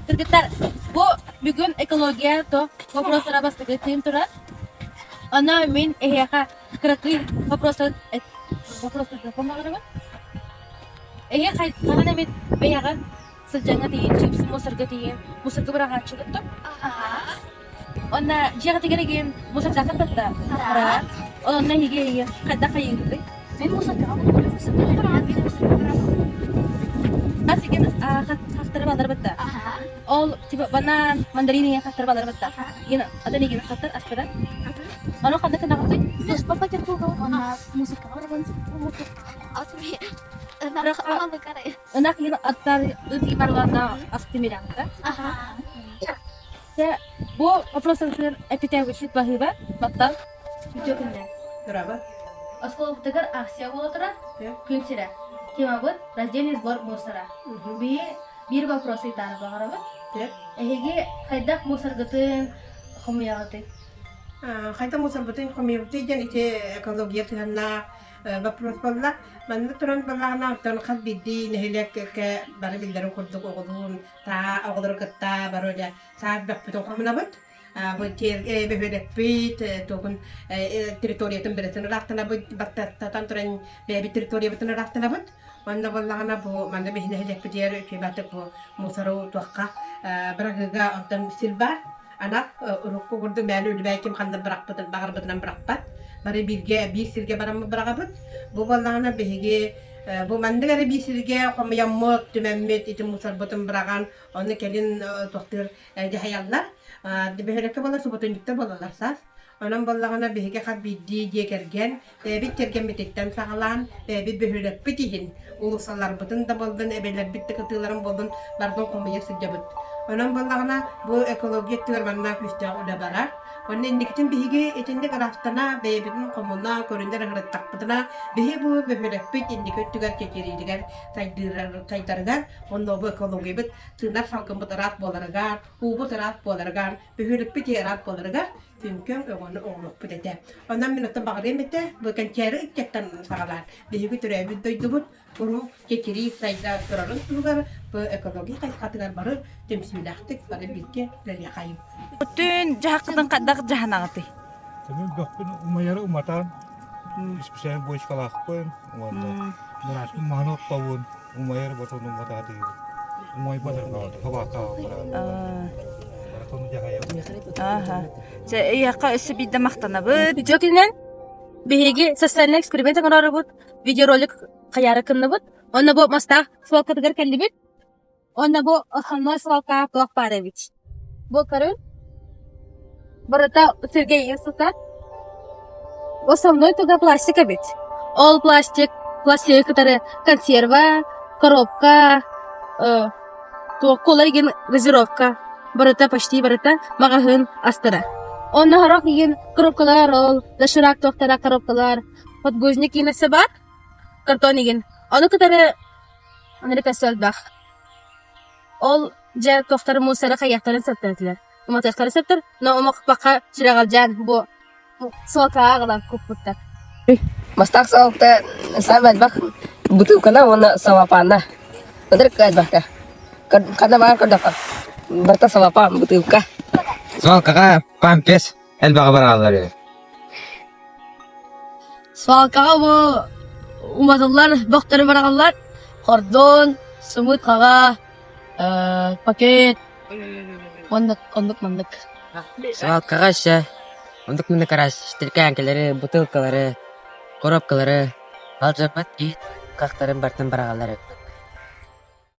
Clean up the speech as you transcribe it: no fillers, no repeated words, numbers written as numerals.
Кыргыттар, бу бүгүн экология то вопростара бастакы тыын турар. Онно мин эһиэхэ кыракый вопростар вопростар помоҕорубун. Эһиэ хаһан эмит бэйэҕин сылдьаҥҥа тиийэн, чипсы мусорга тиийэн, мусорга быраҕааччыгыт дуо? Онно дьиэҕитигэр игин мусордааххыт батта? Араат. Онно эһиги эһиги хайдах хайыыгытый? Мен мусоркаҕа Ас игин хахтары балар батта. Ол типа банан, мандарин игин хахтары балар батта. Игин атын игин хахтар астара. Ону ханна кынаҕытый? Туспа пакет уонна мусоркаҕа барабын. Ынах игин аттар ыт игин барыларына ас тимирээхтэ. Дьэ, бу вопросыгар эппитээбит баһыыба, махтал. Үтүө күннээх. Браво. Оскуолабытыгар акция буола турар. Күн сирэ. Темабыт раздельный сбор мусора. Биһи биир вопрос ыйытаары баҕарабыт. Эһиги хайдах мусоргытын хомуйаҕытый? Хайдах мусорбытын хомуйабытый диэн ити экология сыһыаннаах вопрос буолла. Манна туран балаҕана оттон хас биирдии нэһилиэккэ бары биллэрин курдук оҕолуун таа оҕолору кытта бары дьэ саас бөхпүтүн хомунабыт. Бу бөһүөлэкпит тугун территориятын бэрэтин ыраахтанабыт, баттатан туран бэйэбит территориябытын ыраахтанабыт. Онно буоллаҕына бу манна биһи нэһилиэкпитигэр үчүгэйдик бу мусору туохха бырагыыга онтон сир баар. Анах урукку курдук мээнэ үлүбээй ким ханна бырахпытын баҕарбытынан бырахпат. Бары бииргэ биир сиргэ бараммыт быраҕабыт. Бу буоллаҕына биһиги бу маннык эрэ биир сиргэ хомуйаммыт, түмэммит, ити мусорбутун быраҕан, ону кэлин тохтуур дьаһайаллар. Бөһүөлэккэ буолар субботунньуктар буолаллар саас. Онон буоллаҕына биһиги хас биирдии дьиэ кэргэн бэйэбит кэргэммититтэн саҕалаан, бэйэбит бөһүөлэкпит иһин, уулуссаларбытын да буоллун, эбэлэрбит да кытыыларын буоллун барытын хомуйа сылдьабыт. Онон буоллаҕына бу экология өттүгэр манна күүстээх үлэ барар. Уонна инникитин биһиги итинник ыраахтана, бэйэбитин хомуна, көрүнэр ыһырыттахпытына, биһи бу бөһүөлэкпит инники өттүгэр чэчирииригэр, сайдарыгар, уонна бу экологиябыт тыынар салгыммыт ыраас буоларыгар, уубут ыраас буоларыгар, бөһүөлэкпит ыраас буоларыгар түҥкэҥ өҥөнү оҥоруохпут этэ. Онон мин оттон баҕарыам этэ, бу кэнчээри ыччаттан саҕалаан, биһиги төрөөбүт дойдубут куруук чэчирии сайда турарын туһугар бу экология хайысхатыгар бары түмсүүлээхтик бары бииргэ үлэлиэхэйиҥ. Түн дьаһаххытын хайдах дьаһанаҕытый? Көмүл бөхпүн умайары уматан, исписээн бочкалаахпын уонна мураспын маһын оттобун умайар ботон уматаатыыбын. Умайбат хабаакка Ааха. Чэ, эйиэхэ өссө биирдэ махтанабыт. Үтүө күнүнэн биһиги социальный эксперимент оҥорорубут, видеоролик хайаары кынныбыт. Онно бу мастаах свалкатыгар кэллибит. Уонна бу основной свалка туох баар эбит. Бу көрүн барыта сиргэ ийэ сытар. Основной туга пластик эбит. Ол пластик пластигы кытары консерва, коробка, э, туох кола игин газировка барыта почти барыта маҕаһыын астара. Онно сорох игин коробкалар ол доширак туохтара коробкалар подгузник иинэсэ бар картон игин. Ону кытары Аны өссө элбэх. Ол дьэ туохтары муусары хайыахтарын сөптөтүлэр. Уматыахтарын сөптөр, но умаппакка сүрэҕэлдьээн бу суолкаҕа аҕалан куппуттар. Мастаах салалта саамай элбэх бутылкана уонна салапаанна. Ынырык элбэхтэ. Ханна баар көрдөххө, барыта салапаан, бутылка. Свалкаҕа памперс элбэҕи барааллар үһү. Свалкаҕа бу уматыллар бөхтөрү быраҕаллар. Хордуон, сымыыт хаҕа, пакет уонна оннук маннык. Свалкаҕа өссө оннук маннык араас стаканкалары, бутылкалары, коробкалары, алдьарбат иһит хахтарын барытын быраҕаллар эбит.